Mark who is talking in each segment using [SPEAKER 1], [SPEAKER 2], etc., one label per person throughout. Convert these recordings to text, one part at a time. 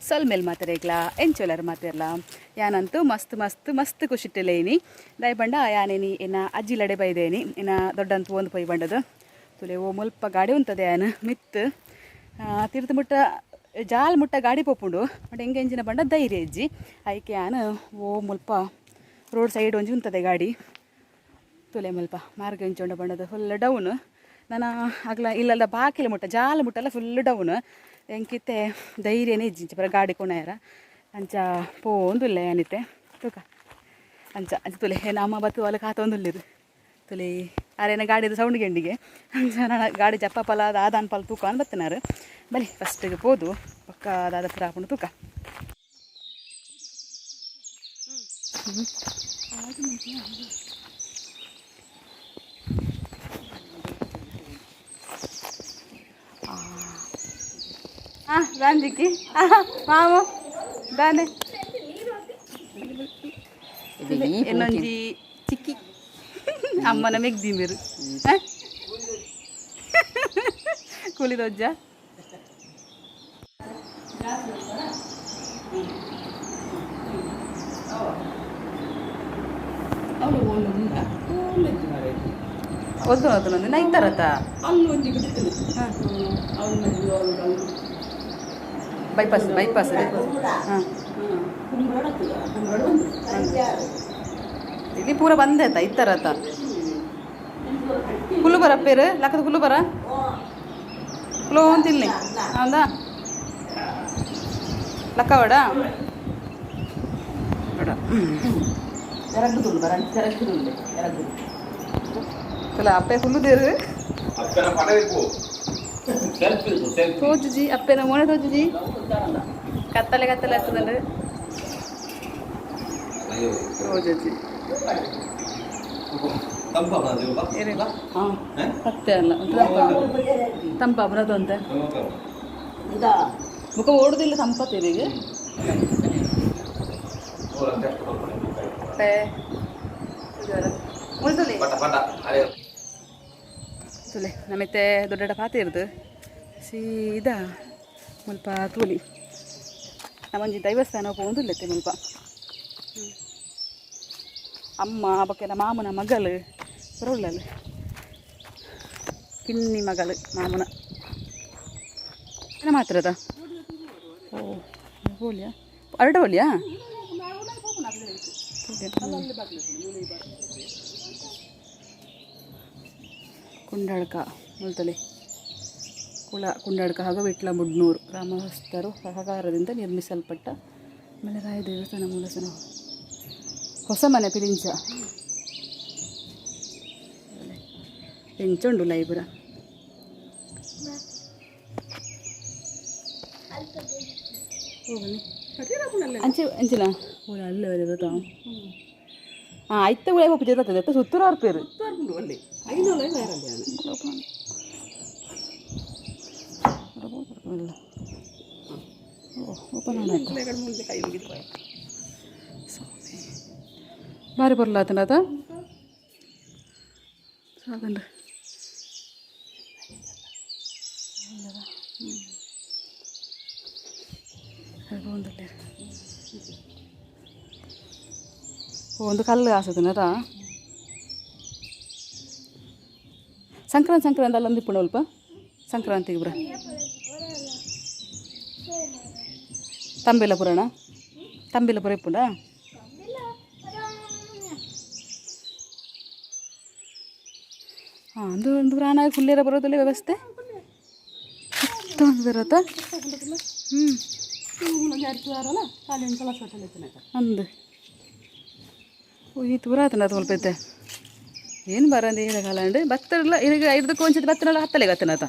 [SPEAKER 1] ಸೊಲ್ಮೆಲ್ ಮಾತೆರೆಗ್ಲಾ ಎಂಚೊಲರ್ ಮಾತೆರ್ಲಾ ಯಾನಂತೂ ಮಸ್ತ್ ಮಸ್ತ್ ಮಸ್ತ್ ಖುಷಿಟ್ಟಲೇನಿ ದಾಯ ಪಂಡ ಯಾನೇನಿ ಎನ್ನ ಅಜ್ಜಿಲಡೆ ಬೈದೇನಿ ಎನ್ನ ದೊಡ್ಡಂತ ಒಂದು ಪೊಯ್ ಬಂಡದು ತುಲೆ ಓ ಮುಲ್ಪ ಗಾಡಿ ಉಂತದೆ ಯಾನ್ ಮಿತ್ತು ತಿರ್ತು ಮುಟ್ಟ ಜಾಲ್ ಮುಟ್ಟ ಗಾಡಿ ಪೋಪುಂಡು ಬಟ್ ಎಂಗೆ ಎಂಚಿನ ಪಂಡ ಧೈರ್ಯ ಇಜ್ಜಿ ಐಕೆ ಯಾನ್ ಓ ಮುಲ್ಪ ರೋಡ್ ಸೈಡ್ ಒಂಜಿ ಉಂತದೆ ಗಾಡಿ ತುಲೆ ಮುಲ್ಪ ಮಾರ್ಗ ಎಂಚೊಂಡ ಬಂಡದು ಫುಲ್ ಡೌನ್ ನಾನು ಅಗ್ಲ ಇಲ್ಲಲ್ಲ ಬಾಕಿಲ ಮುಟ್ಟ ಜಾಲ ಮುಟ್ಟಲ್ಲ ಫುಲ್ ಡೌನ್ ಎಂಕಿತ್ತೆ ಧೈರ್ಯನೇ ಇಜ್ಜಿ ಪೂರ ಗಾಡಿ ಕೊಣಯರ ಅಂಚ ಪೋಂದುಲ್ಲೆ ಏನಿತ್ತೆ ತೂಕ ಅಂಚ ಅಂಚ ತುಲೆ ನಮ್ಮ ಬತ್ತು ಅಲ್ಲ ಕಾತೊಂದುಲ್ಲೆರ್ ತುಲೆ ಅರೇನ ಗಾಡಿದ ಸೌಂಡ್ ಗೆಂಡಿಗೆ ಅಂಚ ನಾನು ಗಾಡಿ ಜಪ್ಪ ಪಲ ದಾದಾನ್ ಪಲ ತೂಕ ಅನ್ ಬತ್ತಿನಾರು ಬಲಿ ಫಸ್ಟಿಗೆ ಪೋದು ಪಕ್ಕ ದಾದ ಪುರ ಹಾಕೊಂಡು ತೂಕ. ಹಾಂ ಗಾಂಧಿಕಿ ಮಾವು ದಾನೆ ಇನ್ನೊಂಜಿ ಚಿಕ್ಕಿ ಅಮ್ಮನ ಮೆಗ್ದಿ ಮೇರು ಕೂಲಿದೊಜ್ಜ ಒದ್ದು ಒದ್ದು ನೈತರತ ಬೈಪಾಸ್ ಬೈಪಾಸ್ ಹಾಂ ಇಲ್ಲಿ ಪೂರ ಬಂದೆ ಆತ ಇತ್ತರತ ಕುಲ್ಲು ಬರ ಪೇರು ಲಕ್ಕದ ಕುಲ್ಲು ಬರ ಕುಲು ಅಂತಿಲ್ಲ ಹೌದಾ ಲಕ್ಕವಡ ಅಪ್ಪೆ ಕುಲ್ಲುದೇರು ತೋಜುಜಿ ಅಪ್ಪೆನ ಮೋನೆ ತೋಜುಜಿ ಕತ್ತಲೆ ಕತ್ತಲೆ ಆಗ್ತದಂಡು ತೋಜುಜಿ ಸತ್ಯ ಅಲ್ಲ ತಂಪಾಪುನ ತೊಂತೆ ಮುಖ ಓಡುದಿಲ್ಲ ತಂಪತ್ತಿರಿಗೆ ತುಲೆ ನಮಿತ್ತೆ ದೊಡ್ಡ ಪಾತೆ ಇರ್ದು ಸೀದಾ ಮುಲ್ಪ ತೂಲಿ ನಮ್ಮೊಂಜಿ ದೈವಸ್ಥಾನ ಪೋಂದುಲ್ಲೆತ್ತೆ ಮುಲ್ಪ ಅಮ್ಮ ಬೊಕ್ಕೆಲ್ಲ ಮಾಮನ ಮಗಳು ಪುರ ಕಿನ್ನಿ ಮಗಳು ಮಾಮನ ಮಾತ್ರದ ಓ ಹೋಲಿಯಾ ಅರಡ ಹೋಲಿಯಾ ಕುಂಡಾಳ್ಕ ಮುಲ್ತಲೆ ಕುಳ ಕುಂಡಾಡ್ಕ ಹಾಗೂ ವಿಟ್ಲ ಮುಡ್ನೂರು ಗ್ರಾಮಸ್ಥರು ಸಹಕಾರದಿಂದ ನಿರ್ಮಿಸಲ್ಪಟ್ಟ ಮಲರಾಯ ದೇವಸ್ಥಾನ ಮೂಲಸ್ಥಾನ ಹೊಸ ಮನೆ ಪಿಲಿಂಚ ಎಂಚುಂಡು ಲೈಬ್ರ ಅಂಚೆ ಅಂಚಿನ ಓ ಅಲ್ಲ ಬರುತ್ತೆ ಹಾಂ ಐತೆ ಉಳೆ ಒಪ್ಪಿಗೆ ಬರ್ತದೆ ಸುತ್ತೂರು ಅವ್ರ ಪೇರು ಓಪನ್ ಬಾರಿ ಬರಲ್ಲ ಆತನ ಸಾಕಂಡ ಒಂದು ಕಲ್ಲು ಆಸದನದ ಸಂಕ್ರಾಂತಿ ಸಂಕ್ರಾಂತಿ ಅಲ್ಲೊಂದು ಇಪ್ಪುಂಡು ಅಲ್ಪ ಸಂಕ್ರಾಂತಿಗೆ ಬ್ರ ತಂಬಿಲ ಪುರಾಣ ತಂಬಿಲ ಪುರ ಇಪ್ಪುಂಡ ಹಾಂ ಅದು ಒಂದು ಪುರಾಣ ಕುಲ್ಲೇರ ಬರೋದಿಲ್ಲ ವ್ಯವಸ್ಥೆ ಬರತ್ತಾ ಹ್ಞೂ ಅಂದು ಈ ತೂರ ಆತನ ಅದು ಸ್ವಲ್ಪ ಐತೆ ಏನು ಬರಂದು ಏನು ಕಾಲಂಡು ಬತ್ತಲ್ಲ ಈಗ ಐದಕ್ಕೆ ಒಂದ್ಸತಿ ಬತ್ತನಲ್ಲ ಹತ್ತಲೆ ಗತ್ತನಾತ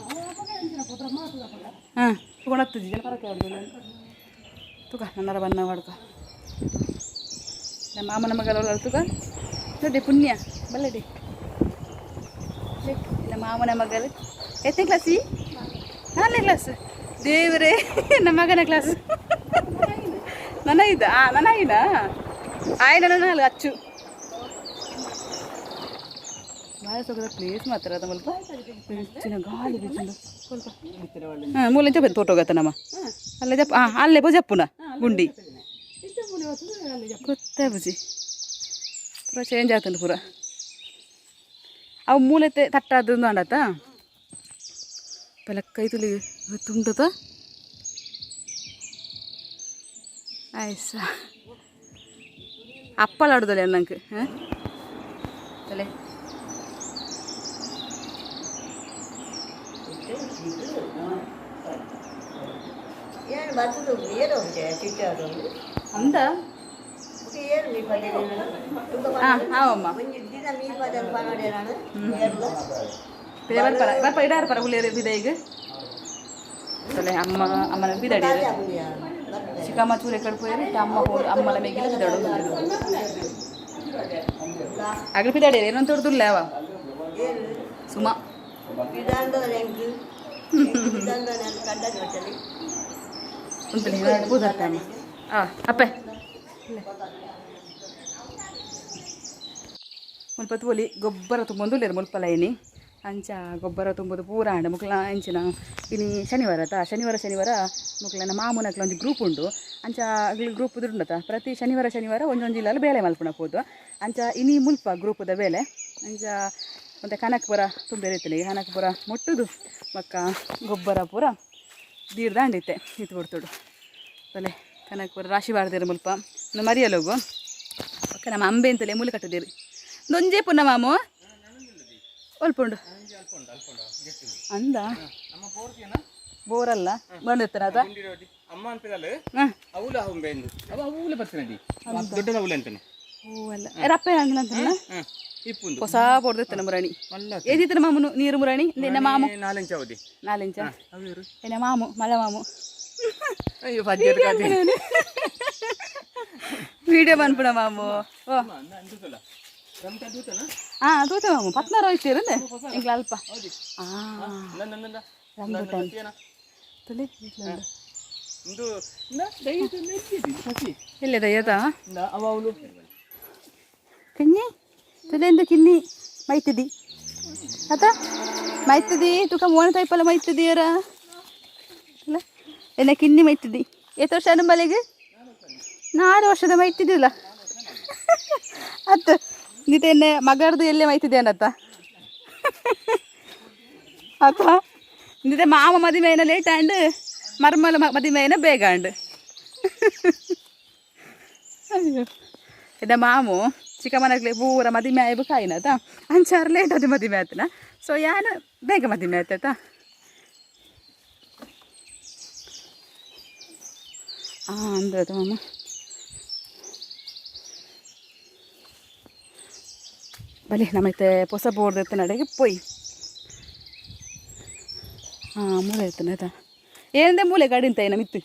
[SPEAKER 1] ಹಾಂ ಕೊಣತ್ತಜಿ ತುಕ ನನ್ನರ ಬನ್ನ ಹೊಡ್ಕ ನಮ್ಮ ಮಾಮನ ಮಗಳ ತುಕ ನೋಡಿ ಪುಣ್ಯ ಬಲ್ಲಡಿ ನಮ್ಮ ಮಾಮನ ಮಗಳು ಎತ್ತನೇ ಕ್ಲಾಸಿ ನಾಲ್ನೇ ಕ್ಲಾಸ್ ದೇವರೇ ನಮ್ಮ ಮಗನ ಕ್ಲಾಸ್ ನನ್ನ ಇದ್ದ ಆ ನನ್ನ ಇದ ಆಯ್ನ ನನ್ನ ಅಚ್ಚು. ಸೊಗದ ಪ್ಲೇಸ್ ಮಾತ್ರ ಅದ ಮುಲ್ಪ ಹೆಚ್ಚಿನ ಗಾಳಿ ಬೀಜುಂಡು. ಹಾಂ, ಮೂಲೆ ಜಪ್ಪ ತೋಟೋಗತ್ತ ನಮ್ಮ ಅಲ್ಲೇ ಜಪ್ಪ. ಹಾಂ, ಅಲ್ಲೇ ಪೋ ಜಪ್ಪುನ ಗುಂಡಿ ಗೊತ್ತೇ ಬುಜಿ. ಪೂರ ಚೇಂಜ್ ಆತುಂಡು ಪೂರ. ಅವು ಮೂಲೆತೆ ತಟ್ಟಾದ ಅಂಡತ್ತ ಪೆಲಕ್ಕೈ ತುಲಿ ತುಂಡತ ಆಯ್ಸ ಅಪ್ಪಳ ಆಡುದಲ್ಲ ನಂಗೆ. ಹಾಂ, ತಲೆ.
[SPEAKER 2] ಏನು ಬರ್ತದೆ ಏನು ಚಿಟ್ಟಾರು.
[SPEAKER 1] ಅಂದ.
[SPEAKER 2] ಏನು ಮೀ ಪದ?
[SPEAKER 1] ಹಾಂ ಹಾವಮ್ಮ.
[SPEAKER 2] ಒಂಜಿ ದಿನ ಮೀ ಪದ ಪನೋಡೆ ನಾನು ಏರ್ಲ.
[SPEAKER 1] ಬರ್ಪರ ಬರ್ಪ ಇಡಾರ ಪರ ಉಳಿಯರು ಬಿದೈಗ್ ತಲೆ. ಅಮ್ಮ ಅಮ್ಮನ ಬಿದಡಿ. ಚಿಕ್ಕಮ್ಮ ಚೂರು ಎಕ್ಕಡೆ ಪೋಯರು. ಅಮ್ಮ ಪೋ ಅಮ್ಮಲ ಮೇಗಿಲ ಬಿದಾಡು. ಅಗಲ ಬಿದಾಡಿ ಏನಂತ ತೋರ್ದುಲ್ಲ ಅವ ಸುಮ.
[SPEAKER 2] ಬಿದಾಂಡ ಎಂಕ್ ಬಿದಾಂಡ ಕಡ್ಡ ಬಟ್ಟಲಿ.
[SPEAKER 1] ಉಂತಲೆ ಪೂಜಾರ್ತ ಅಮ್ಮ. ಆ ಅಪ್ಪೆ ಮುಲ್ಪ ತೋಲಿ ಗೊಬ್ಬರ ತುಂಬೊಂದು ಮುಲ್ಪ ಲೈನಿ. ಅಂಚ ಗೊಬ್ಬರ ತುಂಬುದು ಪೂರ ಆಂಡ ಮುಕ್ಲ ಅಂಚಿನ. ಇನಿ ಶನಿವಾರ ಆತ. ಶನಿವಾರ ಶನಿವಾರ ಮುಕ್ಲನ ಮಾಮೂನಕ್ಲ ಒಂಜಿ ಗ್ರೂಪ್ ಉಂಡು. ಅಂಚ ಅಗ್ಲಿ ಗ್ರೂಪ್ ಉಂಡತ. ಪ್ರತಿ ಶನಿವಾರ ಶನಿವಾರ ಒಂಜೊಂಜಿ ಇಲ್ಲಲ್ಲಿ ಬೇಲೆ ಮಲ್ಪುನ ಪೋದು. ಅಂಚ ಇನಿ ಮುಲ್ಪ ಗ್ರೂಪದ ಬೇಲೆ. ಅಂಚ ಮತ್ತು ಕನಕ್ ಪೂರ ತುಂಬಿರ್ತದೆ. ಕನಕ್ ಪೂರ ಮುಟ್ಟುದು ಬೊಕ್ಕ ಗೊಬ್ಬರ ಪೂರ ದೀರ್ದಾಂಡಿತ್ತೆ ಇತ್ತು ಕೊಡ್ತುಡು. ಬಲೆ ಕನಕ್ ಪೂರ ರಾಶಿ ಬಾರ್ದಿರ ಮುಲ್ಪ ಮರಿಯಲೋಗು. ಬೊಕ್ಕ ನಮ್ಮ ಅಂಬೆ ಅಂತಲೇ ಮೂಲೆ ಕಟ್ಟುದಿರಿ. ದೊಂಜೆ ಪುನ್ನ ಮಾಮು ಒಲ್ಪುಂಡು ಅಂದ ಬೋರಲ್ಲ ಬಂದಿರ್ತಾನ ಅದ.
[SPEAKER 3] ಅಮ್ಮ ಅನ್ಪಿದಲ್ಲ.
[SPEAKER 1] ಹಾಂ.
[SPEAKER 3] ಅವಳು ಅವಂಬೆ ಅವ ಅವಳು ಬರ್ತಾನೆ ದೊಡ್ಡದ ಅವಳು ಅಂತಾನೆ.
[SPEAKER 1] ಓ ಅಲ್ಲ ರಪ್ಪೆ ಅಂಗಿಲ್ಲ ಅಂತಲ್ಲ.
[SPEAKER 3] ಇಪ್ಪುಂದು.
[SPEAKER 1] ಹೊಸ ಬೋರ್ದಿತ್ತನ ಮುರಾಣಿ.
[SPEAKER 3] ಮಲ್ಲ.
[SPEAKER 1] ಏದಿತ್ತನ ಮಾಮುನು ನೀರು ಮುರಾಣಿ ನಿನ್ನ ಮಾಮು.
[SPEAKER 3] ನಾಲೆಂಚ ಅವಧಿ.
[SPEAKER 1] ನಾಲೆಂಚ ಎನ್ನ ಮಾಮು ಮಲ ಮಾಮು.
[SPEAKER 3] ಅಯ್ಯೋ ಪದ್ಯದ ಕತೆ.
[SPEAKER 1] ವಿಡಿಯೋ ಬಂದ್ಬಿಡ ಮಾಮು. ಓ ಹಾಂ, ತೂತೆ ಮಾಮು ಪತ್ನಾರು ಹೋಯ್ತೀರಂದೆ ಎಂಕ್ಲ ಅಲ್ಪ. ಹಾಂ, ರಂಬುಟಾನ್ ತುಲಿ.
[SPEAKER 3] ಒಂದು ದಯವಿಟ್ಟು ಸಸಿ.
[SPEAKER 1] ಎಲ್ಲಿದ ಏತಾ?
[SPEAKER 3] ಅವ ಅವಳು.
[SPEAKER 1] ಕಿನ್ನಿ ತುಲೆಂದು ಕಿನ್ನಿ ಮೈತದಿ ಅತ ಮೈತದಿ ತುಕ ಮೋನ ತೈಪಲ ಮೈತದಿ ಅರ ಅಲ್ಲ. ಎನ್ನ ಕಿನ್ನಿ ಮೈತದಿ. ಏತ್ ವರ್ಷ ಬಲೆಗೆ? 4 ವರ್ಷದ ಮೈತಿದ್ದಿಲ್ಲ ಅತ್ತು. ನಿತ ಎನ್ನೆ ಮಗರ್ದು ಎಲ್ಲೇ ಮೈತಿದ್ದೆ ಅನ್ನತ್ತ ಅತ್ತ. ನಿತೆ ಮಾಮ ಮದಿಮೆಯನ ಲೇಟ್ ಆಂಡ್ ಮರ್ಮಲ ಮದಿಮೆಯನ ಬೇಗ ಆಂಡ್. ಅಯ್ಯೋ, ಎನ್ನ ಮಾಮು ಚಿಕ್ಕಮ್ಮನಗ್ಲೆ ಪೂರ ಮದಿಮೆ ಆಯ್ಬು ಕಾಯಿನತ. ಅಂಚಾರು ಲೇಟ್ ಅದು ಮದಿಮೆ ಆತನ. ಸೊ ಯಾನು ಬೇಗ ಮದಿಮೆ ಆಯ್ತಾಯ್ತಾ. ಹಾಂ ಅಂದ್ರೆ ಮಾಮ ಬಲಿ ನಮ್ಮೈತೆ ಹೊಸ ಬೋರ್ಡ್ ಎತ್ತ ನಡೆಗೆ ಪೊಯ್. ಹಾಂ, ಮೂಲೆ ಎತ್ತನ ಆಯ್ತಾ. ಏನಂದೆ ಮೂಲೆ ಗಾಡಿ ಅಂತ ನಮಿತ್ತು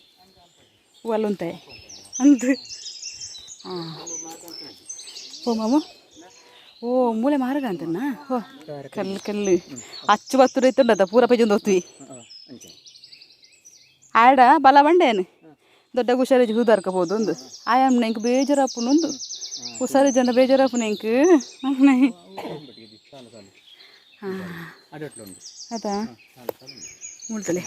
[SPEAKER 1] ಹೂವಲ್ಲುಂತೆ ಅಂದು. ಹಾಂ, ಓ ಮಾಮು, ಓ ಮೂಲೆ ಮಾರ್ಗ ಅಂತನಾ? ಓ ಕಲ್ಲು ಕಲ್ಲು ಅಚ್ಚು ಬತ್ತುರು ಇತ್ತುಂಡತ ಪೂರ ಪೆಜೊಂದು ಹೋಗ್ತೀವಿ. ಆಡ ಬಲ ಬಂಡೇನು ದೊಡ್ಡ ಹುಷಾರು ಹೂದಾರ್ಕೋಬೋದು ಒಂದು ಆಯಾಮ್ನ ಇಂಕ್ ಬೇಜಾರಪ್ಪನೊಂದು ಹುಷಾರು ಜನ ಬೇಜಾರಪ್ಪನ ಇಂಕ್. ಹಾಂ ಅದಾ ಮುಳ್ತಲೆ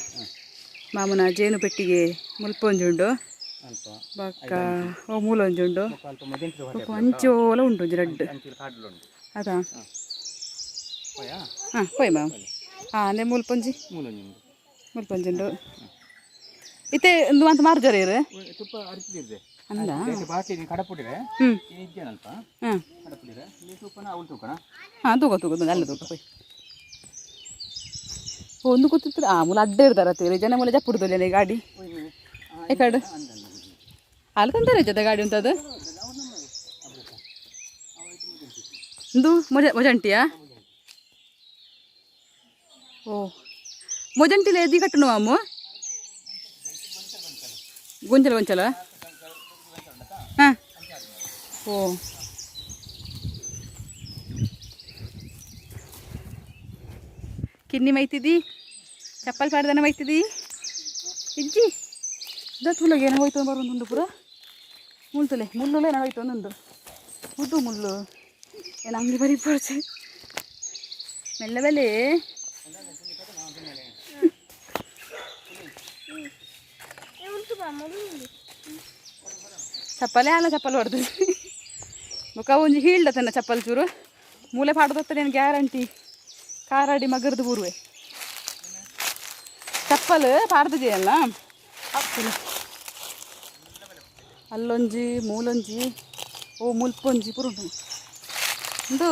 [SPEAKER 1] ಮಾಮೂನ ಜೇನು ಪೆಟ್ಟಿಗೆ ಮುಲ್ಪ ಒಂಜುಂಡು. ಬೊಕ್ಕ ಓ ಮೂಲ ಒಂಜುಂಡು. ಬೊಕ್ಕ ಅಂಚೋಲ ಉಂಟು ಒಂಜಿ ರಡ್ಡ್ ಅದಾ. ಹಾಂ, ಪೋಯ್ ಮಾಮ್. ಹಾಂ, ಅಂದೆ ಮುಲ್ಪೊಂಜಿ ಮುಲ್ಪೊಂಜಿ ಉಂಡು. ಇತ್ತೆ ಒಂದು ಅಂತ ಮಾರ್ಜರ ಇರು.
[SPEAKER 3] ತುಪ್ಪ ಅರಿತಿದೆ.
[SPEAKER 1] ಅಂದ.
[SPEAKER 3] ಬಾಕಿ ಕಡಪುಡಿರೆ.
[SPEAKER 1] ಹ್ಞೂ.
[SPEAKER 3] ಇದ್ದೇನಲ್ಪ.
[SPEAKER 1] ಹಾಂ.
[SPEAKER 3] ಕಡಪುಡಿರೆ ತೂಪನ ಅವಳು ತೂಕಣ.
[SPEAKER 1] ಹಾಂ, ತೂಕ ತೂಕ ಅಲ್ಲ ತೂಕ ಪೋಯ್. ಒಂದು ಕೂತಿತ್ತು. ಆ ಮೂಲ ಅಡ್ಡ ಇರ್ತಾರ ತೀರಿ ಜನ ಮೂಲ ಜಪ್ಪುಡ್ದಲ್ಲ ಗಾಡಿ ಈ ಕಡೆ ಅಲ್ಲಿ ತಂತಾರೆ ಜೊತೆ ಗಾಡಿ ಉಂಟದು. ಇಂದು ಮೊಜ ಮೊಜಂಟಿಯಾ? ಓ ಮೊಜಂಟಿಲ ಎದಿ ಕಟ್ಟನು ಮಾಮು. ಗೊಂಚಲ ಗೊಂಚಲ. ಹಾಂ, ಓ ಕಿನ್ನಿ ಮೈತಿದಿ ಚಪ್ಪಲ್ ಪಾಡ್ದನ ಮೈತಿದಿ ಇಜ್ಜಿ ದತ್ತುಲಗೆ ಏನೋ ಹೋಯ್ತು ಬರೋದುಂಡು ಪೂರ ಮುಳ್ತುಲೆ ಮುಳ್ಳುಲೆ ಏನೋ ಹೋಯ್ತು ಒಂದೊಂದು ಮುದ್ದು ಮುಳ್ಳು. ಏನು ಅಂಗಿ ಬರಿ ಪೋಚೆ. ಮೆಲ್ಲ ಬೆಲೆ. ಚಪ್ಪಲೆ ಅಲ್ಲ, ಚಪ್ಪಲ್ ಹೊಡೆದು ಬೊಕ ಒಂಜಿ ಹೀಲ್ಡ ತನ್ನ ಚಪ್ಪಲ್ ಚೂರು ಮೂಲೆ ಪಾಡದತ್ತ ಗ್ಯಾರಂಟಿ ಕಾರಾಡಿ ಮಗರ್ದು ಬೂರುವೆ ಚಪ್ಪಲ್ ಪಾಡ್ದಿದೆಯಲ್ಲ. ಅಲ್ಲೊಂಜಿ ಮೂಲೊಂಜಿ ಓ ಮುಲ್ಪೊಂಜಿ ಪುರುಂಟು. ಉಂದು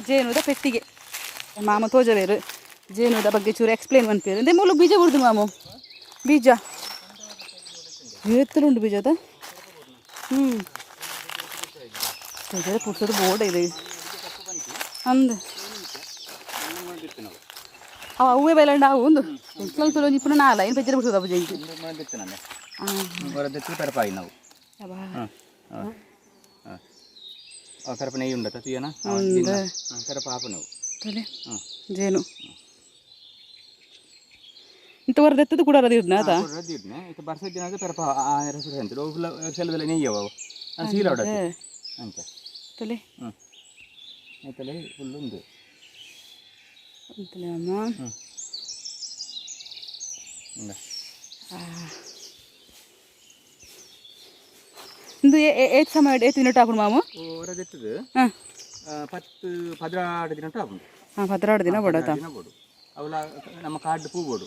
[SPEAKER 1] ಜೇನುದ ಪೆಟ್ಟಿಗೆ. ಮಾಮ ತೋಜವೇರು ಜೇನುದ ಬಗ್ಗೆ ಚೂರು ಎಕ್ಸ್ಪ್ಲೇನ್ ಮನ್ಪೇರು. ಅಂದೆ ಮೂಲು ಬೀಜ ಬುಡ್ದು ಮಾಮು, ಬೀಜ ಏತ್ತುಂಡು ಬೀಜದ. ಹ್ಞೂ ತೋಜದ ಪುಡ್ಸೋದು ಬೋರ್ಡ್ ಇದೆ ಅಂದ್ ಅವ ಅವೇ ಬೈಲಂಡ ಅವು ಒಂದು ಎಂಕ್ಲಂಗ್ ತುಲೊಂಜಿ ಇಪ್ಪುನ ನಾಲ ಏನು ಪೆಜ್ಜರ ಬಿಡ್ಸೋದು ಅವು ಜಂಕಿ.
[SPEAKER 3] ಪೆರಪಾಯಿ ನಾವು.
[SPEAKER 1] ಅಬ್ಬಾ.
[SPEAKER 3] ಹಾಂ ಹಾಂ, ಪೆರಪ ನೆಯ್ಯಿ ಉಂಡತ್ತ ತುಯ್ಯನ ಪೆರಪ ಹಾಪು ನಾವು.
[SPEAKER 1] ತೊಲೆ.
[SPEAKER 3] ಹ್ಮ್.
[SPEAKER 1] ಜೇನು ಇಂತ ಹೊರದೆತ್ತದು ಕೂಡ ಇದ್ನ ಅದ.
[SPEAKER 3] ರದ್ದಿಡ್ನೆ ಇತ್ತೆ ಬರ್ಸ ದಿನ ಪೆರಪ ಅಂತ ಸೆಲದಲ್ಲ ನೆಯ್ಯವ ಅವು ಸೀಲ ಹೊಡತ್ತೆ ಅಂಚ.
[SPEAKER 1] ತೊಲೆ.
[SPEAKER 3] ಹ್ಞೂ, ಆಯ್ತಲ್ಲ, ಫುಲ್ ಉಂದು.
[SPEAKER 1] ಅಂತಲೇ ಅಮ್ಮ.
[SPEAKER 3] ಹ್ಞೂ.
[SPEAKER 1] ಇಂದು ಏತ್ ಸಮಯ, ಏತ್ ದಿನ ಹಾಕೊಂಡು ಮಾಮು?
[SPEAKER 3] ಹೊರದೆತ್ತದು.
[SPEAKER 1] ಹಾಂ.
[SPEAKER 3] 10 12 ದಿನ ಆಪುಂಡು.
[SPEAKER 1] ಹಾಂ, 12 ದಿನ ಬೋಡತ್ತ.
[SPEAKER 3] ದಿನ ಬೋಡು ಅವಲ ನಮ್ಮ ಕಾಡು ಪೂ ಬೋಡು.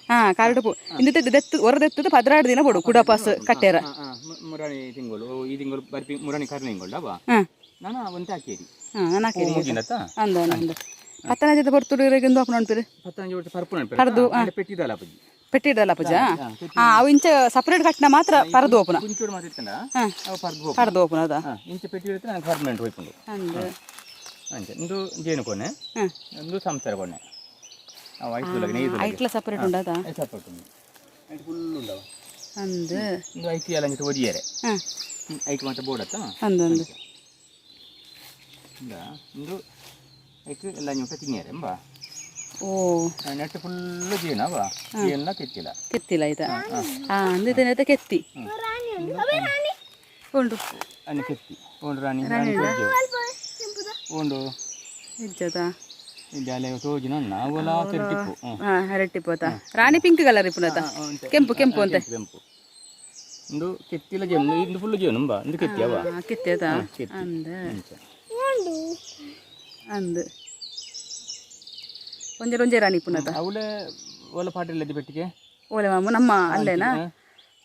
[SPEAKER 1] ಹಾಂ, ಕಾಡು ಪೂ ಇಂದು ದೆತ್ತು ಹೊರದೆತ್ತದು 12 ದಿನ ಬೋಡು ಕುಡಪಾಸ್ ಕಟ್ಟೆರ.
[SPEAKER 3] ಮುರಾಣಿ ತಿಂಗಳು, ಈ ತಿಂಗಳು ಬರ್ಪಿ ಮುರಾಣಿ ಕರ್ನೆ ತಿಂಗಳು ಅವ.
[SPEAKER 1] ಹಾಂ.
[SPEAKER 3] ನಾನು ಒಂತೆ ಹಾಕಿರಿ.
[SPEAKER 1] ಹಾಂ, ನಾನು
[SPEAKER 3] ಪೂ
[SPEAKER 1] ಹಾಕಿರಿ.
[SPEAKER 3] ಮುಗಿನತ್ತ.
[SPEAKER 1] ಅಂದ ಅಂದ ಪತ್ತನಜದ ಬರ್ತುಡು ಇರೆಗಿಂದು ಹಾಕೊಂಡು ಅನ್ಪಿರು.
[SPEAKER 3] ಪತ್ತನಂಜಿ ಒಟ್ಟು ಪರ್ಪು ನೆನಪು.
[SPEAKER 1] ಪರ್ದು.
[SPEAKER 3] ಪೆಟ್ಟಿದಲ್ಲ ಅಪ್ಪಾಜಿ.
[SPEAKER 1] ಪೆಟ್ಟಿಡಲ್ಲ ಪೂಜಾ. ಹಾಂ, ಅವು ಇಂಚ ಸಪ್ರೇಟ್ ಕಟ್ಟನ ಮಾತ್ರ ಪರದು ಓಪನ.
[SPEAKER 3] ಕುಂಚೋಡು ಮಾತಿತ್ತಂಡ.
[SPEAKER 1] ಹಾಂ.
[SPEAKER 3] ಅವು ಪರ್ದು ಹೋಪುಂಡು.
[SPEAKER 1] ಪರದು ಓಪನ ಅದ.
[SPEAKER 3] ಹಾಂ, ಇಂಚ ಪೆಟ್ಟಿ ಇಡುತ್ತೆ, ನಾನು ಪರ್ಮನೆಂಟ್ ಹೋಯ್ಪುಂಡು.
[SPEAKER 1] ಅಂದ.
[SPEAKER 3] ಅಂಚ ಇಂದು ಜೇನು ಕೊನೆ.
[SPEAKER 1] ಹಾಂ.
[SPEAKER 3] ಇಂದು ಸಂಸಾರ ಕೊನೆ, ಅವು ಐದು ನೆಯ್ದು.
[SPEAKER 1] ಐಟ್ಲ ಸಪ್ರೇಟ್ ಉಂಡದ.
[SPEAKER 3] ಸಪರೇಟ್ ಉಂಡು, ಐಟ್ ಫುಲ್ ಉಂಡವ.
[SPEAKER 1] ಅಂದ.
[SPEAKER 3] ಇಂದು ಐತಿ ಎಲ್ಲ ಅಂಚ ಒದಿಯರೆ.
[SPEAKER 1] ಹಾಂ.
[SPEAKER 3] ಐಕ್ ಮಾತ್ರ ಬೋರ್ಡ್ ಅತ್ತ.
[SPEAKER 1] ಅಂದ ಅಂದ.
[SPEAKER 3] ಇಂದ ಇಂದು ಐಕ್ ಎಲ್ಲ ನೀವು ತಿನ್ನಿಯರೆ ಎಂಬ.
[SPEAKER 1] ಓ.
[SPEAKER 3] ನೆಟ್ ಫುಲ್ ಜೇನು ಅವ, ಜೇನುಲ ಕೆತ್ತಿಲ್ಲ.
[SPEAKER 1] ಕೆತ್ತಿಲ್ಲ ಆಯ್ತಾ? ಹಾಂ, ಅಂದಿದ್ದೇನೆ ಕೆತ್ತಿ ಉಂಡು.
[SPEAKER 3] ಅನ್ನ ಕೆತ್ತಿ ಉಂಡು, ರಾಣಿ ರಾಣಿ ಉಂಡು.
[SPEAKER 1] ನಿಜದ.
[SPEAKER 3] ಜಾಲೆ ತೋಜಿನ ಅವಲ ಟಿಪ್ಪು.
[SPEAKER 1] ಹಾಂ, ಹರಟ್ಟಿ ಪೋತ ರಾಣಿ ಪಿಂಕ್ ಕಲರ್ ಇಪ್ಪುನತ, ಕೆಂಪು ಕೆಂಪು ಅಂತೆ.
[SPEAKER 3] ಕೆಂಪು. ಇಂದು ಕೆತ್ತಿಲ ಜೇನು, ಇಂದು ಫುಲ್ ಜೇನು ಅಂಬ, ಇಂದು ಕೆತ್ತಿ ಅವ.
[SPEAKER 1] ಕೆತ್ತಿ ಅದ.
[SPEAKER 3] ಕೆತ್ತಿ.
[SPEAKER 1] ಅಂದ.
[SPEAKER 3] ಅಂಚ.
[SPEAKER 1] ಅಂದ್ ಒಂಜೆ ಒಂಜೆ ರಾಣಿ ಇಪ್ಪುನತ.
[SPEAKER 3] ಅವಳೆ ಒಲ ಪಾಟಿಲ್ಲ ಪೆಟ್ಟಿಗೆ.
[SPEAKER 1] ಓಲೆ ಮಾಮು ನಮ್ಮ ಅಲ್ಲೇನಾ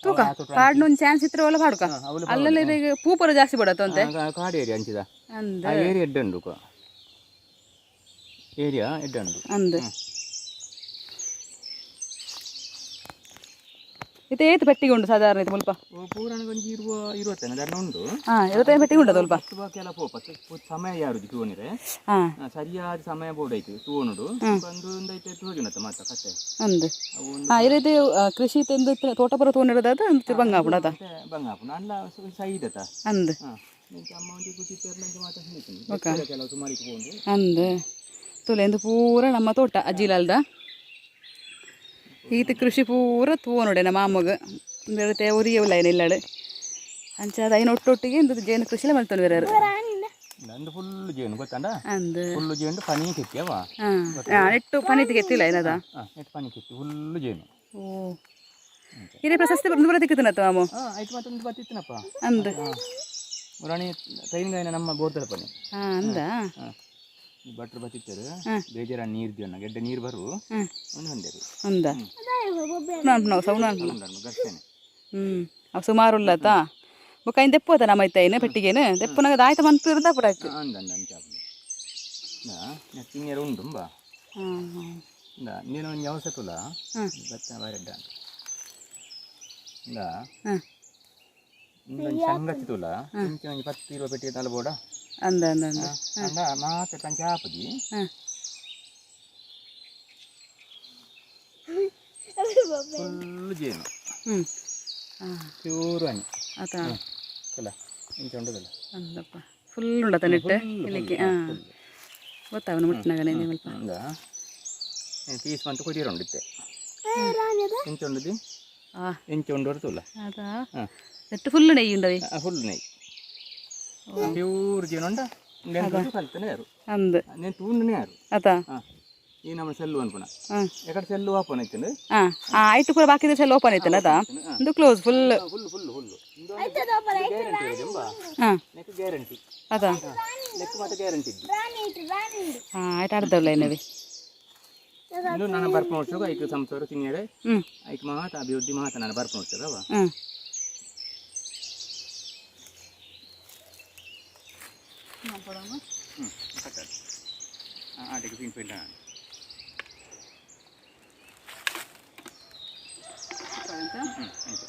[SPEAKER 1] ತೂಕ ಪಾಡ್ನ ಒಂದು ಚಾನ್ಸ್ ಇತ್ರ ಓಲ ಪಾಡುಕ. ಅಲ್ಲೆಲ್ಲ ಈಗ ಪೂಪರ ಜಾಸ್ತಿ ಬಡತ್ತ ಅಂತೆ.
[SPEAKER 3] ಕಾಡು ಏರಿಯಾ ಅಂಚಿದ.
[SPEAKER 1] ಅಂದ.
[SPEAKER 3] ಆ ಏರಿಯಾ ಎಡ್ಡೆ ಉಂಡು, ಏರಿಯಾ ಎಡ್ಡೆ ಉಂಡು.
[SPEAKER 1] ಅಂದ್ ಇತ್ತೆ ಏತ್ ಪೆಟ್ಟಿಗೆ ಉಂಡು ಸಾಧಾರಣ ಇದು ಮುಲ್ಪ?
[SPEAKER 3] ಪೂರಣ ಒಂಜಿ ಇರುವ ಇರುವತ್ತೇನೆ ಧರ್ಮ ಉಂಡು.
[SPEAKER 1] ಹಾಂ, 25 ಪೆಟ್ಟಿಗೆ ಉಂಟು ಸ್ವಲ್ಪ.
[SPEAKER 3] ಬಾಕಿ ಎಲ್ಲ ಪೋಪ ಸಮಯ ಯಾರು ತೂವನಿರೆ.
[SPEAKER 1] ಹಾಂ.
[SPEAKER 3] ಸರಿಯಾದ ಸಮಯ ಬೋರ್ಡ್ ಐತು ತೂವನುಡು ಒಂದು ಒಂದು ಐತೆ ತೂಜಿನತ್ತ ಮಾತ ಕತೆ.
[SPEAKER 1] ಅಂದ್.
[SPEAKER 3] ಅವು ಒಂದು.
[SPEAKER 1] ಹಾಂ, ಇರೈತೆ ಕೃಷಿ ತಂದು ತೋಟ ಪರ ತೋನಿರೋದಾದ ಬಂಗ ಆಪುಂಡು ಅದ.
[SPEAKER 3] ಬಂಗ ಆಪುಂಡು ಅಲ್ಲ ಸೈದತ.
[SPEAKER 1] ಅಂದ್.
[SPEAKER 3] ಹಾಂ, ಅಮ್ಮ ಒಂಜಿ ಕೃಷಿ ತೇರ್ಲಂಚ ಮಾತ ಹೇಳಿದ್ದೀನಿ ಕೆಲವು ಸುಮಾರಿಗೆ ಪೋಂಡು.
[SPEAKER 1] ಅಂದ್ ತುಲೆ ಪೂರ ನಮ್ಮ ತೋಟ ಅಜ್ಜಿಲಾಲ್ದ. ಈತ ಕೃಷಿ ಪೂರ ತೂವ ನೋಡಿ ನಮ್ಮ ಮಾಮಗ ಇಂದೆತ್ತೆ ಒರಿಯವುಲ್ಲ ಇಲ್ಲಳು ಅಂಚಾದ ಐನ ಒಟ್ಟೊಟ್ಟಿಗೆ ಇಂದು ಜೇನು ಕೃಷಿಲ ಮಲ್ತೊಂದು ಬೇರೆ.
[SPEAKER 3] ನಂದು ಫುಲ್ ಜೇನು ಗೊತ್ತಂಡ.
[SPEAKER 1] ಅಂದ್.
[SPEAKER 3] ಫುಲ್ ಜೇನು ಪನಿ ಕೆತ್ತಿ ಅವ.
[SPEAKER 1] ಹಾಂ, ನೆಟ್ಟು ಪನಿತಿ ಕೆತ್ತಿಲ್ಲ ಏನದ.
[SPEAKER 3] ಹಾಂ, ನೆಟ್ಟು ಪನಿ ಕೆತ್ತಿ ಫುಲ್ ಜೇನು.
[SPEAKER 1] ಓ, ಹಿರೇ ಪ್ರಶಸ್ತಿ ಬಂದು ಬರ ತಿಕ್ಕುತ್ತನತ್ತ ಮಾಮು.
[SPEAKER 3] ಹಾಂ, ಆಯ್ತು, ಮತ್ತೊಂದು ಬತ್ತಿತ್ತನಪ್ಪ.
[SPEAKER 1] ಅಂದ್.
[SPEAKER 3] ಮುರಾಣಿ ಟ್ರೈನ್ ನಮ್ಮ ಬೋರ್ದಳ ಪನಿ.
[SPEAKER 1] ಹಾಂ, ಅಂದ.
[SPEAKER 3] ಹಾಂ, ಈ ಭಟ್ರು ಬತ್ತಿತ್ತರು ಬೇಜಾರ ನೀರು ದಿವನ ಗೆಡ್ಡೆ ನೀರು ಬರು.
[SPEAKER 1] ಹಾಂ.
[SPEAKER 3] ಒಂದು ಹೊಂದೇರು.
[SPEAKER 1] ಅಂದ ನಾವು ಸೌನ.
[SPEAKER 3] ಗರ್ತೇನೆ.
[SPEAKER 1] ಹ್ಞೂ, ಅವು ಸುಮಾರು ಉಲ್ಲತ್ತ ಬೊಕ್ಕ ಐನ್ ದೆಪ್ಪು ನಮ್ಮ ಐತೈನು ಪೆಟ್ಟಿಗೇನು ದೆಪ್ಪುನಾಗ ದಾಯ್ತ ಮನ್ಪು ಇರ್ದ ಪುಡಾಕ್.
[SPEAKER 3] ಅಂದ ಅಂದ ಅಂಚ ತಿನ್ನಿಯರ ಉಂಡು ಬಾ.
[SPEAKER 1] ಹಾಂ ಹಾಂ.
[SPEAKER 3] ನೀನು ಒಂದು ಯಾವ ಸತುಲ.
[SPEAKER 1] ಹಾಂ.
[SPEAKER 3] ಬತ್ತ ಬಾರೆಡ್ಡ ಇಂದ.
[SPEAKER 1] ಹಾಂ.
[SPEAKER 3] ಇಂದೊಂಜಿ ಸಂಗತಿ ತುಲ ಇಂಚ ಒಂಜಿ 10 20 ಪೆಟ್ಟಿಗೆ ತಲ ಬೋಡ.
[SPEAKER 1] ಅಂದ ಅಂದ ಅಂದ.
[SPEAKER 3] ಅಂದ ಮಾತ ಕಂಚ ಆಪುಜಿ.
[SPEAKER 1] ಹಾಂ.
[SPEAKER 3] ಫುಲ್ ಜೇನು.
[SPEAKER 1] ಹ್ಞೂ ಹಾಂ.
[SPEAKER 3] ಪ್ಯೂರ್ ಹನಿ.
[SPEAKER 1] ಆತ.
[SPEAKER 3] ಅಲ್ಲ ಇಂಚ ಉಂಡದಲ್ಲ.
[SPEAKER 1] ಅಂದಪ್ಪ, ಫುಲ್ ಉಂಡತ ನೆಟ್ಟು ಇಲ್ಲಿಕ್ಕೆ. ಹಾಂ, ಗೊತ್ತಾವನು ಮುಟ್ಟಿನಾಗನೆ ಸ್ವಲ್ಪ.
[SPEAKER 3] ಇಂದ ಪೀಸ್ ಮಂತ ಕೊರಿಯರ್ ಉಂಡಿತ್ತೆ ಇಂಚ ಉಂಡದಿ.
[SPEAKER 1] ಆ
[SPEAKER 3] ಇಂಚ ಉಂಡು ಬರ್ತುಲ್ಲ.
[SPEAKER 1] ಅದಾ.
[SPEAKER 3] ಹಾಂ.
[SPEAKER 1] ನೆಟ್ಟು ಫುಲ್ ನೆಯ್ಯಿ ಉಂಡವಿ.
[SPEAKER 3] ಫುಲ್ ನೆಯ್ ಪ್ಯೂರ್ ಜೇನು ಉಂಡ. ನೆನ್ ಕಲ್ತನೆ ಯಾರು.
[SPEAKER 1] ಅಂದ್.
[SPEAKER 3] ನೆನ್ ತೂಂಡನೆ ಯಾರು.
[SPEAKER 1] ಅತ.
[SPEAKER 3] ಹಾ, ಈ ನಮ್ಮ ಸೆಲ್ಲು ಅನ್ಪುಣ.
[SPEAKER 1] ಹಾಂ.
[SPEAKER 3] ಎಕಡೆ ಸೆಲ್ಲು ಓಪನ್ ಐತಂದು.
[SPEAKER 1] ಹಾಂ ಹಾಂ, ಆಯ್ತು, ಪೂರ ಬಾಕಿದ ಸೆಲ್ ಓಪನ್ ಐತಲ್ಲ ಅದಾ? ಒಂದು close full.
[SPEAKER 3] Full full full guarantee ಎಂಬ.
[SPEAKER 1] ಹಾಂ.
[SPEAKER 3] ನೆಕ್ ಗ್ಯಾರಂಟಿ.
[SPEAKER 1] ಅದಾ?
[SPEAKER 3] ನೆಕ್ ಮಾತ್ರ ಗ್ಯಾರಂಟಿ ಇದ್ದು.
[SPEAKER 1] ಹಾಂ, ಆಯ್ತು, ಅರ್ಧವಲ್ಲ ಏನವಿ.
[SPEAKER 3] ಇನ್ನು ನಾನು ಬರ್ಪು ನೋಡ್ಸೋಗ ಐಕ್ ಸಂಸಾರ ತಿನ್ನಿಯರೆ.
[SPEAKER 1] ಹ್ಞೂ.
[SPEAKER 3] ಐಕ್ ಮಾತ ಅಭಿವೃದ್ಧಿ ಮಾತ ನಾನು ಬರ್ಪು ನೋಡ್ತದವ.
[SPEAKER 1] ಹ್ಞೂ.
[SPEAKER 3] ಹ್ಞೂ, ಕಟ್ಟಾಡು. ಹಾಂ, ಆಟಿಗೆ ಪಿಂಟ್ ಪಿಂಟ್. ಹ್ಞೂ, ಆಯ್ತು.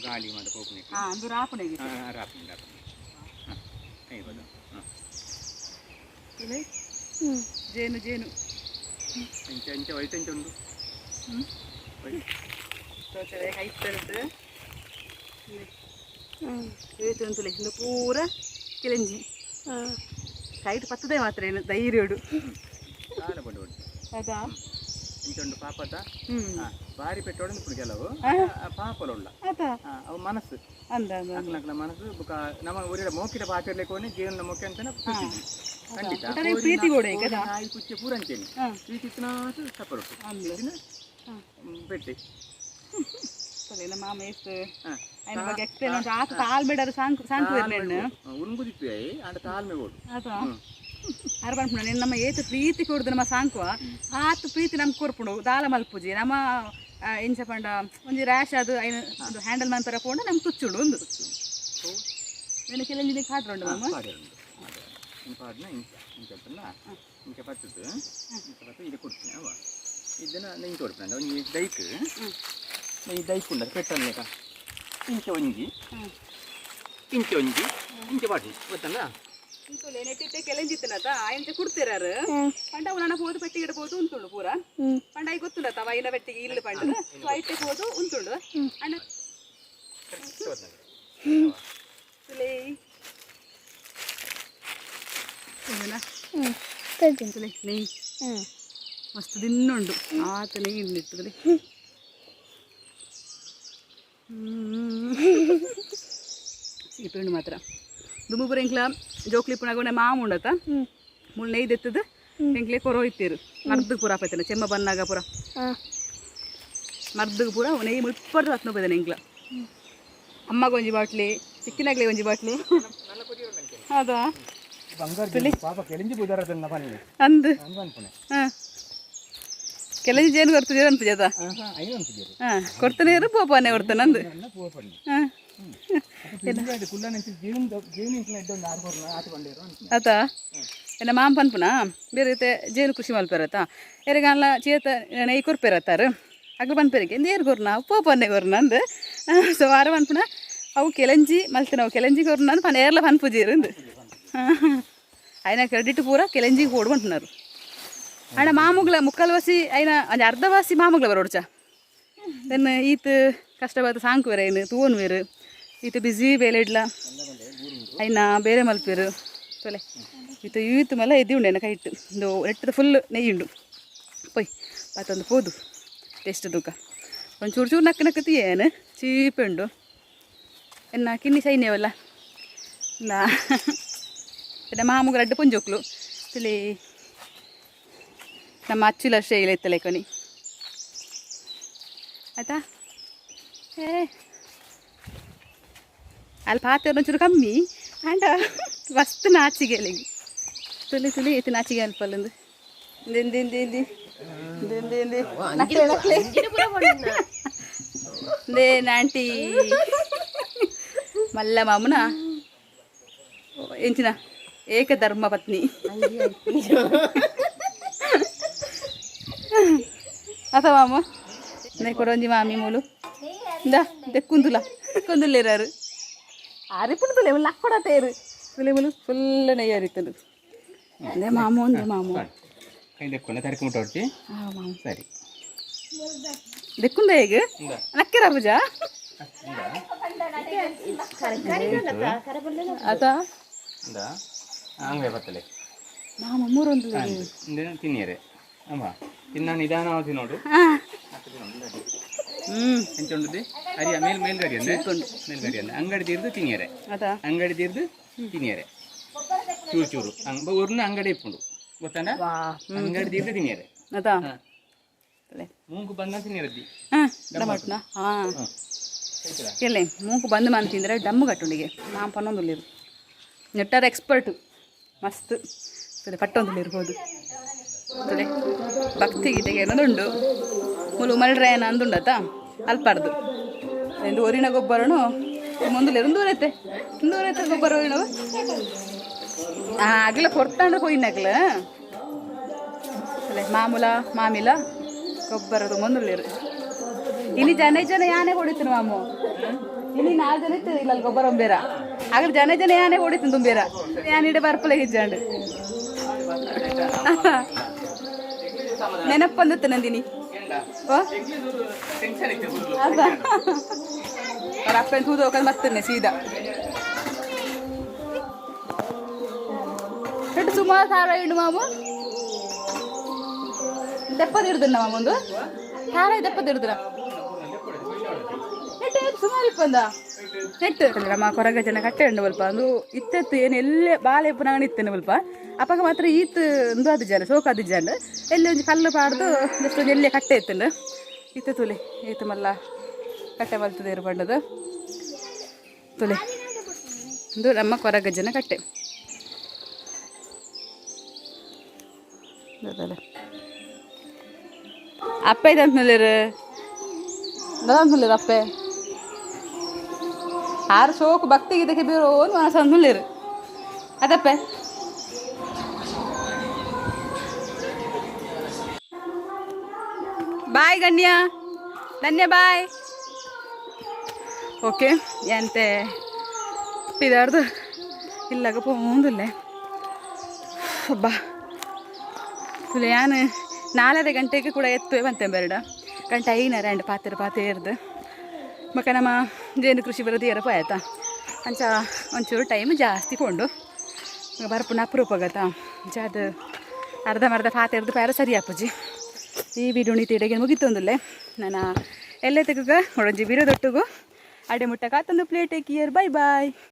[SPEAKER 3] ಗಾಳಿ ಮಾತ ಪೋಪುನೆಕ್.
[SPEAKER 1] ಹಾಂ, ಅಂದು ರಾಪುನೆಗೆ.
[SPEAKER 3] ಹಾಂ, ರಾಪುನಿ ರಾಪುನಿ. ಹಾಂ, ಐಬೋದು. ಹಾಂ.
[SPEAKER 1] ಜೇನು ಜೇನು.
[SPEAKER 3] ಇಂಚ ಇಂಚ ವೈಟ್ ಇಂಚ ಉಂಡು.
[SPEAKER 1] ಹ್ಞೂ.
[SPEAKER 3] ವೈಟ್.
[SPEAKER 1] ಕೈತರದ್ದು ಉಂಟುಲೆ, ಇಂದು ಪೂರ ಕಿಲಂಜಿ ಕೈಟ್ ಪತ್ತದೆ ಮಾತ್ರ ಏನು ಧೈರ್ಯಡು.
[SPEAKER 3] ಕಾಲ ಬಡ್ಡು ಬಡ್ಡು.
[SPEAKER 1] ಅದಾ?
[SPEAKER 3] ಇಂಚ ಉಂಡು ಪಾಪದ.
[SPEAKER 1] ಹ್ಞೂ.
[SPEAKER 3] ಹಾಂ, ಬಾರಿ ಪೆಟ್ಟೋಡು ಉಂಡು ಕೆಲವು ಪಾಪಲ ಉಳ್ಳ.
[SPEAKER 1] ಅದ.
[SPEAKER 3] ಹಾಂ, ಅವು ಮನಸ್ಸು.
[SPEAKER 1] ಅಂದ ಅಂದ.
[SPEAKER 3] ಅಕ್ಲ ಮನಸ್ಸು ಬುಕ್ಕ ನಮ್ಮ ಊರಿನ ಮೋಕಿದ ಪಾತಿರ್ಲಿಕ್ಕೆ ಜೀವನ ಮೊಕ್ಕೆ ಅಂತಾನೆ ಖುಷಿ ಖಂಡಿತ.
[SPEAKER 1] ಒಟ್ಟಾರೆ ಪ್ರೀತಿ ಕೂಡ ಈಗ ಅದ?
[SPEAKER 3] ನಾಯಿ ಪುಚ್ಚೆ ಪೂರ ಅಂತೇನೆ.
[SPEAKER 1] ಹಾಂ.
[SPEAKER 3] ಪ್ರೀತಿ ಇತ್ತನಾತು ಸಪರೋಟು.
[SPEAKER 1] ಅಂದ್.
[SPEAKER 3] ಇದನ್ನ ಪೆಟ್ಟೆ.
[SPEAKER 1] ಸರಿ, ನಮ್ಮ ಮಾಮ ಎಷ್ಟು
[SPEAKER 3] ಹಾಂ.
[SPEAKER 1] ఆయన ಬಗ್ಗೆ ಎಕ್ಸ್ಪ್ಲೇನ್ ಉಂಟು. ಆತ ತಾಳ್ಮೆಡರು ಸಾಂಕು ಸಾಂಕು ನೆಣ್ಣು.
[SPEAKER 3] ಉಣುಂಬುದಿತ್ತು ಆಂಡ ತಾಳ್ಮೆ ಓಡು.
[SPEAKER 1] ಅದ ಅರ್ ಪನ್ಪುಣ ನಿನ್ನ ನಮ್ಮ ಏತು ಪ್ರೀತಿ ಕೊಡುದು ನಮ್ಮ ಸಾಂಕುವ ಆತು ಪ್ರೀತಿ ನಮ್ಗೆ ಕೊರ್ಪುಂಡು. ದಾಲ ಮಲ್ಪುಜಿ ನಮ್ಮ ಎಂಚ ಪಂಡ ಒಂಜಿ ರ್ಯಾಶ್ ಅದು ಐನ ಒಂದು ಹ್ಯಾಂಡಲ್ ಮನ್ಪರ ಪೋಂಡ ನಮ್ಗೆ ತುಚ್ಚುಂಡು ಒಂದು ನೆನ ಕೆಲಂಜಿನ ಕಾಡ್ರುಂಡು ಮಾಮ.
[SPEAKER 3] ಪಾಡ್ಯರುಂಡು ಪಾಡ್ನ ಇಂಚ ಇಂಚ ಉಂಟಲ್ಲ, ಇಂಚ ಪತ್ತದು ಇಂಚ ಪತ್ತು ಇದು ಕೊಡ್ತೀನಿ ಅವ ಇದನ್ನ ನೆಂಚು ಕೊಡ್ತೀನಿ. ಒಂಜಿ ದೈಕ್ ಈ ದೈಕ್ ಉಂಡ ಪೆಟ್ಟನ್ನೇಕ ಇಂಚ ಒಂಜಿ ಇಂಚ ಒಂಜಿ ಇಂಚ ಪಾಡ್ನಿ ಗೊತ್ತಲ್ಲ.
[SPEAKER 1] ಇಂತುಲೆ ನೆಟ್ಟಿತ್ತೆ ಕೆಲಂಜಿತ್ತನತ ಆಯಂಚ ಕುಡ್ತಿರಾರು ಪಂಡ ಅವು ನನ್ನ ಪೋದು ಪೆಟ್ಟಿಗೆ ಪೋದು ಉಂತುಂಡು ಪೂರ. ಪಂಡ I ಗೊತ್ತುಂಡತ ಅವ ಐನ ಪೆಟ್ಟಿಗೆ ಇಲ್ಲು ಪಂಡ. ಸೊ ಐತೆ ಪೋದು ಉಂತುಂಡು ಅಣ್ಣ. ತುಲೆ ತುಲೆ ನೆಯ್ ಮಸ್ತ್ ದಿನ್ನುಂಡು. ಆತ ನೆಯ್ ಉಂಡು ತುಲೆ. ಸೀಪುಂಡು ಮಾತ್ರ. ದುಮ್ಮುಪುರ ಎಂಕ್ಲ ಜೋಕ್ಲಿ ಪುಣಗೊಂಡೆ ಮಾಮ ಉಂಡತ ಮುಳ್ ನೆಯ್ ದೆತ್ತದು ಎಂಕ್ಲೆ ಕೊರೋ ಇತ್ತೀರು. ಮರ್ದು ಪೂರ ಆಪೈತನ ಚೆಮ್ಮ ಬನ್ನಾಗ ಪೂರ ಮರ್ದುಗ್ ಪೂರ ನೆಯ್ ಮುಳ್ಪರ್ದು ಹತ್ನು ಬೈದಾನೆ ಎಂಕ್ಲ. ಅಮ್ಮಗ ಒಂಜಿ ಬಾಟ್ಲಿ, ಚಿಕ್ಕಿನಾಗ್ಲೆ ಒಂಜಿ ಬಾಟ್ಲಿ. ಅದಾ?
[SPEAKER 3] ಬಂಗಾರ ಪಾಪ ಕೆಲಿಂಜಿ ಬುದಾರದನ್ನ ಪನ್ನಿ.
[SPEAKER 1] ಅಂದ್.
[SPEAKER 3] ಅಂದ್ ಅನ್ಪುಣೆ.
[SPEAKER 1] ಹಾಂ, ಕೆಲಂಜಿ ಜೇನು ಕೊಡ್ತದೆ ಅನ್ಪುಜದ.
[SPEAKER 3] ಹಾಂ, ಐದು ಅನ್ಪುಜರು.
[SPEAKER 1] ಹಾಂ, ಕೊಡ್ತಾನೆ ಇರು ಪೋಪಾನೆ ಕೊಡ್ತಾನೆ ಅಂದು.
[SPEAKER 3] ಪೋಪಣ್ಣಿ.
[SPEAKER 1] ಹಾಂ.
[SPEAKER 3] ಕುಲ್ಲ ನೆಂಚಿ ಜೀವನ ಜೀವನ ಇಂಚಿನ ಇದ್ದೊಂದು ಆರು ಕೊರ್ನ ಆತ ಬಂಡೇರು ಅಂತ.
[SPEAKER 1] ಆತ ಎನ್ನ ಮಾಮ ಪನ್ಪುನ ಬೇರೆ ರೀತಿ ಜೇನು ಕೃಷಿ ಮಲ್ಪೆರತ್ತ ಎರೆಗಾನ್ಲ ಚೇತ ನೆಯ್ ಕೊರ್ಪೆರತ್ತಾರು ಅಗ್ಲು ಪನ್ಪೆರಿಗೆ ನೇರು ಕೊರ್ನ ಪೋಪನ್ನೆ ಕೊರ್ನ ಅಂದ್. ಸೊ ವಾರ ಪನ್ಪುನ ಅವು ಕೆಲಂಜಿ ಮಲ್ತಿನ ಅವು ಕೆಲಂಜಿ ಕೊರ್ನ ಅಂದ್ ಪನ್ ಏರ್ಲ ಪನ್ಪುಜೀರು ಅಂದ್. ఆయన ಕ್ರೆಡಿಟ್ ಪೂರ ಕೆಲೆಂಜಿಗೆ ಕೊಡು ಅಂటున్నారు. ಆಂಡ ಮಾಮುಗ್ಲ ಮುಕ್ಕಾಲು ವಾಸಿ ಐನ ಒಂಜಿ ಅರ್ಧ ವಾಸಿ ಮಾಮುಗ್ಲ ಬರೋಡ್ಚ then ಈತ್ ಕಷ್ಟವಾದ ಸಾಂಕುವೆರ್ ಐನು ತೂವೊನ್ವೆರ್. ಈತ್ ಬಿಸಿ ಬೇಲೆ ಇಡ್ಲ ಐನ ಬೇರೆ ಮಲ್ಪೆರು ತೊಲೆ. ಈತ ಈತ್ ಮಲ್ಲ ಎದ್ದಿ ಉಂಡು ಎನ್ನ ಕೈಟ್ ಇಂದು ನೆಟ್ಟದ ಫುಲ್ ನೆಯ್ಯಿ ಉಂಡು. ಪೊಯ್ ಪತ್ತೊಂದು ಪೋದು ಟೇಸ್ಟ್ ತೂಕ. ಒಂದು ಚೂರು ಚೂರು ನಕ್ಕ ನಕ್ಕ ಏನು ಚೀಪೆ ಉಂಡು. ಎನ್ನ ಕಿನ್ನಿ ಸೈನ್ಯವಲ್ಲ ನಾ പിന്നെ ಮಾಮುಗ್ ರಡ್ಡ್ ಪೊಂಜೋಕ್ಲು ತುಲಿ. ನಮ್ಮ ಅಚ್ಚುಲ ಶೈಲ ಇತ್ತಲೆ ಕೊನಿ ಆಯ್ತಾ. ಏ ಅಲ್ಲಿ ಪಾತೆ ಒಂಚೂರು ಕಮ್ಮಿ ಆಂಡ ಮಸ್ತ್ ನಾಚಿಗೆ ಅಲ್ಲಿಗೆ ತುಲಿ ತುಲಿ ಐತಿ ನಾಚಿಗೆ ಅಲ್ಪಲ್ಲಂದು ದಿಂದಿ ದಿಂದಿ ದಿಂದಿ ದಿಂದಿ ನಕ್ಲೆ ನಕ್ಲೆ they ಆಂಟಿ ಮಲ್ಲ ಮಾಮುನ ಎಂಚಿನ ಏಕಧರ್ಮ ಪತ್ನಿ ಅಥ ಮಾಮ ನೇ ಕೊಡೊಂಜಿ ಮಾಮಿ ಮೂಲು ಇಂದ ದೆಕ್ಕುಂದುಲ ಕೊಂದುಲ್ಲೇರಾರು ಅರಿಪುಂಡು ತುಲೆ ಲಕ್ಕೊಡ ತೇರು ತುಲೆ ಮುಲು ಫುಲ್ ನೆಯ್ಯಿ ಅರಿತಂದು. ಅದೇ ಮಾಮು ಒಂದು ಮಾಮು.
[SPEAKER 3] ಕೈ ದೆಕ್ಕೊಂಡ ತರಕ ಮುಟ್ಟೊಡ್ಚಿ.
[SPEAKER 1] ಆ ಮಾಮು.
[SPEAKER 3] ಸರಿ.
[SPEAKER 1] ದೆಕ್ಕುಂದ ಹೇಗೆ ನಕ್ಕಿರ ಪೂಜಾ ಆತ.
[SPEAKER 3] ಇಂದ ಹಂಗೆ ಬತ್ತಲೆ.
[SPEAKER 1] ಮಾಮ ಮೂರೊಂದು.
[SPEAKER 3] ಇಂದ ತಿನ್ನಿಯರೆ ಅಮ್ಮ ತಿನ್ನ ನಿಧಾನ ತಿನ್ನೋಡು.
[SPEAKER 1] ಹ್ಞೂ.
[SPEAKER 3] ಎಂತ ಉಂಟು ಅರಿಯ ಮೇಲ್ ಮೇಲ್ಗರಿ ಅಂದ್ರೆ ಮೇಲ್ಗರಿ ಅಂದ್ರೆ ಅಂಗಡಿ ತೀರ್ದು ತಿನ್ನಿಯರೆ.
[SPEAKER 1] ಆತ.
[SPEAKER 3] ಅಂಗಡಿ ತೀರ್ದು ತಿನ್ನಿಯರೆ. ಚೂರು ಚೂರು ಹಂಗ ಒರ್ನ ಅಂಗಡಿ ಇಪ್ಪುಂಡು ಗೊತ್ತಂಡ.
[SPEAKER 1] ವಾ.
[SPEAKER 3] ಅಂಗಡಿ ದೀರ್ಘ ತಿನ್ನಿಯರೆ.
[SPEAKER 1] ಅದಾ.
[SPEAKER 3] ಮೂಂಕು ಬಂದ ತಿನ್ನಿರದ್ದಿ.
[SPEAKER 1] ಹಾಂ, ಡಮಟ್ನ ಹಾಂ. ಎಲ್ಲೆ ಮೂಂಕು ಬಂದ್ ಮಾನ್ ತಿಂದರೆ ಡಮ್ಮು ಕಟ್ಟುಂಡಿಗೆ ನಾ ಪನ್ನೊಂದುಳ್ಳಿರು ನೆಟ್ಟಾರ ಎಕ್ಸ್ಪರ್ಟು ಮಸ್ತ್ ತುಲೆ ಪಟ್ಟೊಂದುಳ್ಳಿರ್ಬೋದು. ತುಲೆ ಭಕ್ತಿ ಗೀತೆಗೆ ಏನದುಂಡು ಮುಲು ಮಲ್ಡ್ರೇನ ಅಂದುಂಡತ ಅಲ್ಪಾರ್ದು ಎಂದು ಒರಿನ ಗೊಬ್ಬರನು ಮುಂದುಲೇರು ದೂರೈತೆ ದೂರೈತೆ ಗೊಬ್ಬರ ಒರಿನವು. ಅಗಲ ಕೊಡ್ತಾಂಡ ಹೋಯಿನಗಲ. ತುಲೆ ಮಾಮೂಲ ಮಾಮಿಲ ಗೊಬ್ಬರದು ಮುಂದುಳ್ಳೇರು. ಇನ್ನು ಜನ ಜನ ಯಾನೆ ಹೊಡಿತೀನಿ ಮಾಮು. ಇನ್ನು ನಾಲ್ಕು ಜನ ಇತ್ತು ಇಲ್ಲ ಗೊಬ್ಬರ ಒಂಬೇರ ಆಗಲಿ ಜನ ಜನ ಯಾನೆ ಹೊಡಿತೀನಿ ತುಂಬೇರ ಯಾನಿಡೆ ಬರ್ಪಲೆ ಹಿಜ್ಜಾಂಡು ನೆನಪಂದತ್ತು ನಂದಿನಿ. ಓ.
[SPEAKER 3] ಟೆನ್ಷನ್ ಇತ್ತು.
[SPEAKER 1] ಅದ ಅವ್ರ ಅಪ್ಪನ ತೂದು ಹೋಗೋದು ಮತ್ತನ್ನೆ ಸೀದಾ ಎಟ್ಟು ಸುಮಾರು ಸಾರ ಇಡು ಮಾಮು. ದೆಪ್ಪದಿಡ್ದನ್ನ ಮಾಮೊಂದು ತಾರ ದೆಪ್ಪದಿಡ್ದನ ನೆಟ್ಟು ಸುಮಾರು ಇಪ್ಪಂದ ನೆಟ್ಟು ನಮ್ಮ ಕೊರಗ ಜನ ಕಟ್ಟೆ ಉಂಡು ಬಲ್ಪ ಅಂದು ಇತ್ತೆತ್ತು ಏನು ಎಲ್ಲೇ ಬಾಳೆ ಪುನಾಗಣ ಇತ್ತೇನೆ ಬಲ್ಪ. ಅಪ್ಪಗ ಮಾತ್ರ ಈತ್ ಒಂದು ಅದು ಜನ ಸೋಕು ಅದು ಜನ ಎಲ್ಲಿ ಒಂಜಿ ಕಲ್ಲು ಪಾಡ್ದು ಜಸ್ಟ್ ಒಂಜಿ ಎಲ್ಲೇ ಕಟ್ಟೆ ಇತ್ತಂಡು ಇತ್ತೆ. ತುಲೆ ಈತ ಮಲ್ಲ ಕಟ್ಟೆ ಬಲ್ತದೆ ಇರು ಬಣ್ಣದ. ತುಲೆ ಇದು ನಮ್ಮ ಕೊರಗಜ್ಜನ ಕಟ್ಟೆ. ಗೊತ್ತಲ್ಲ. ಅಪ್ಪೆ ಇದಂತಲೇರು ಅಪ್ಪೆ ಆರು ಸೋಕು ಭಕ್ತಿ ಗೀತೆಗೆ ಬೀರೋ ಒಂದು ಮನಸ್ಸು ಅಂದ್ಮೇಲಿರು ಅದಪ್ಪೆ. ಬಾಯ್ ಗಣ್ಯ ಧನ್ಯ ಬಾಯ್. ಓಕೆ ಎಂತೆ ಪಿದಾರ್ದು ಇಲ್ಲಾಗ ಪೋಂದುಲ್ಲೆ. ಬಾ ಯಾನ್ 4:30 ಗಂಟೆಗೆ ಕೂಡ ಎತ್ತುವೆ ಬಂತೆ. ಬೆರಡ ಗಂಟೆ ಐನರ ಅಂಡ್ ಪಾತೆರ ಪಾತೆ ಏರ್ದು ಮಕ್ಕ ನಮ್ಮ ಜೇನು ಕೃಷಿ ಬರೋದು ಏರಪ್ಪ ಆಯ್ತಾ. ಅಂಚ ಒಂಚೂರು ಟೈಮ್ ಜಾಸ್ತಿ ಕೊಂಡು ಬರ್ಪುನ ಅಪರೂಪ ಆಗತ್ತಾ. ಅಂಚ ಅದು ಅರ್ಧ ಮರ್ಧ ಪಾತೆರ್ದು ಪ್ಯಾರ ಸರಿ ಅಪ್ಪುಜಿ. ಈ ವಿಡಿಯೋ ನೀತಿ ಮುಗಿತೊಂದುಲ್ಲೆ. ನಾನು ಎಲ್ಲೇ ತೆಗುಗ ಒಡಂಜಿ ವಿಡಿಯೋ ದೊಟ್ಟುಗು ಅಡೆ ಮುಟ್ಟ ಕಾತೊಂದು ಪ್ಲೇಟ್ ಏಕಿಯರ್. Bye boy.